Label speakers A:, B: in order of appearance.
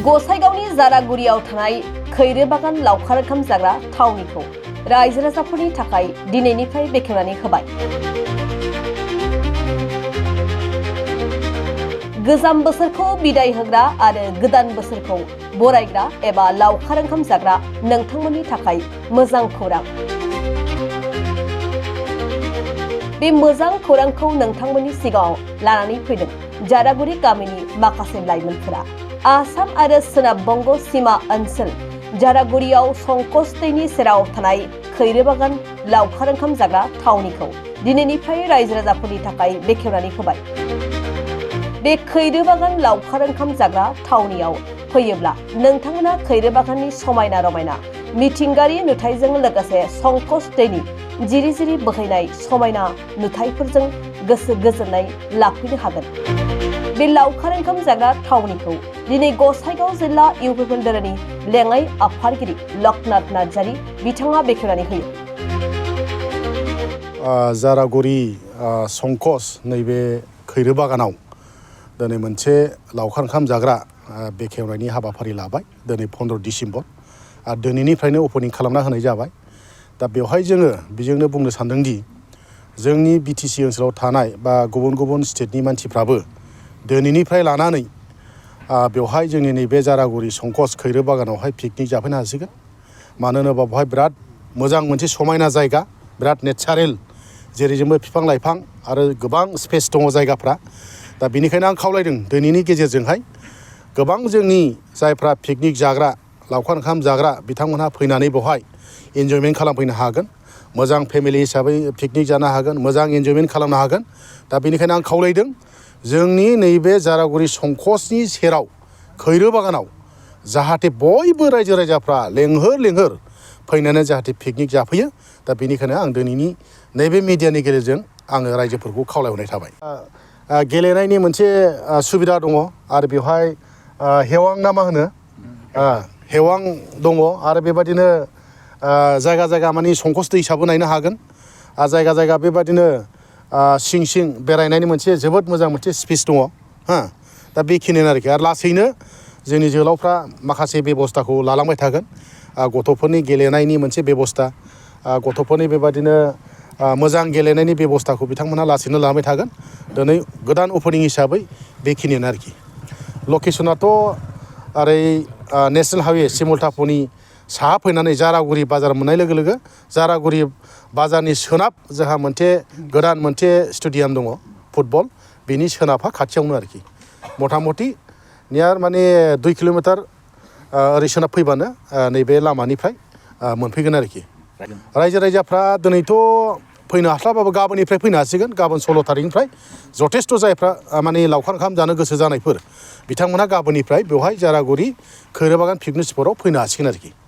A: गसाइगावनि जारागुरियाव थानाय खैरो बागान लावखार ओंखाम जाग्रा थावनिखौ रायजो राजाफोरनि थाखाय दिनैनिफ्राय बेखेवनानै होबाय। गोजाम बोसोरखौ बिदाय होग्रा आरो गोदान बोसोरखौ बरायग्रा एबा लावखार ओंखाम जाग्रा नोंथांमोननि थाखाय मोजां खौरां। बे मोजां खौरांखौ नोंथांमोननि सिगाङाव लानानै फैदों जारागुरि गामिनि माखासे लाइमोनफोरा। आसाम आरो सोनाब बंग सीमा ओनसोल जारागुरियाव संकस दैनि सेराव थानाय खैरो बागान लावखार ओंखाम जाग्रा थावनिखौ दिनैनिफ्राय रायजो राजाफोरनि थाखाय बेखेवनानै होबाय। बे खैरो बागान लावखार ओंखाम जाग्रा थावनियाव फैयोब्ला नोंथांमोना खैरो बागाननि समायना रमायना मिथिंगायारि नुथायजों लोगोसे संकस दैनि जिरि जिरि बोहैनाय समायना नुथायफोरजों गोसो गोजोननाय लाफैनो हागोन। बे लावखार ओंखाम जाग्रा थावनिखौ दिनै गसाइगाव जिल्ला इउपिपिएल दोलोनि लेङाइ आफादगिरि लक्ष्मण नार्जारी बिथाङा बेखेवनानै होयो।
B: जारागुरि संकस नैबे खैरो बागानाव दिनै मोनसे लावखार ओंखाम जाग्रा बेखेवनायनि हाबाफारि लाबाय। दिनै 15 डिसेम्बर आरो दिनैनिफ्रायनो अपेनिं खालामना होनाय जाबाय। दा बेवहाय जोङो बेजोंनो बुंनो सानदोंदि जोंनि बिटिसि ओनसोलाव थानाय बा गुबुन गुबुन स्टेटनि मानसिफ्राबो दिनैनिफ्राय लानानै बेवहाय जोंनि नैबे जारागुरि संकस खैरो बागानावहाय पिकनिक जाफैनो हासिगोन। मानो होनोबा बेवहाय बिराद मोजां मोनसे समायना जायगा, बिराद नेचारेल, जेरैजोंबो बिफां लाइफां आरो गोबां स्पेस दङ जायगाफ्रा। दा बेनिखायनो आं खावलायदों दिनैनि गेजेरजोंहाय गोबां जोंनि जायफ्रा पिकनिक जाग्रा लावखार ओंखाम जाग्रा बिथांमोनहा फैनानै बेवहाय इन्जयमेन्ट खालामफैनो हागोन। मोजां फेमिलि हिसाबै पिकनिक जानो हागोन, मोजां इन्जयमेन्ट खालामनो हागोन। दा बेनिखायनो आं खावलायदों जोंनि नैबे जारागुरि संकसनि सेराव खैरो बागानाव जाहाथे बयबो रायजो राजाफ्रा लेंहर फैनानै जाहाथे पिकनिक जाफैयो। दा बेनिखायनो आं दिनैनि नैबे मिडियानि गेजेरजों आङो रायजोफोरखौ खावलायहरनाय थाबाय। गेलेनायनि मोनसे सुबिदा दङ आरो बेवहाय हेवां ना मा होनो हेवां दङ आरो बेबादिनो जायगा जायगा माने संकस दैसाबो नायनो हागोन। जायगा जायगा बेबादिनो सिं बेरायनायनि मोनसे जोबोद मोजां मोनसे स्पेस दङ। दा बेखिनियानो आरोखि। आरो लासैनो जोंनि जोहोलावफ्रा माखासे बेबस्थाखौ लालांबाय थागोन। गथ'फोरनि गेलेनायनि मोनसे बेबस्था, गथ'फोरनि बेबादिनो मोजां गेलेनायनि बेबस्थाखौ बिथांमोनहा लासैनो लाबाय थागोन। दिनै गोदान अपेनिं हिसाबै बेखिनियानो आरोखि। लकेसनाथ' ओरै नेसनेल हाइवे सिमलटापुरनि साहा फैनानै जारागुरि बाजार मोननाय लोगो लोगो जारागुरि बाजारनि सोनाब जोंहा मोनसे गोदान मोनसे स्टेडियाम दङ फुटबल, बेनि सोनाबहा खाथियावनो आरोखि। मथा मथि नियार माने 2 किल'मिटार ओरै सोनाब फैबानो नैबे लामानिफ्राय मोनफैगोन आरोखि। रायजो राजाफ्रा दिनैथ' फैनो हास्लाबाबो गाबोननिफ्राय फैनो हासिगोन। गाबोन 16 तारिखनिफ्राय जथेस्थ' जायफ्रा माने लावखार ओंखाम जानो गोसो जानायफोर बिथांमोनहा गाबोननिफ्राय बेवहाय जारागुरि खैरो बागान पिकनिक स्पटआव फैनो हासिगोन आरोखि।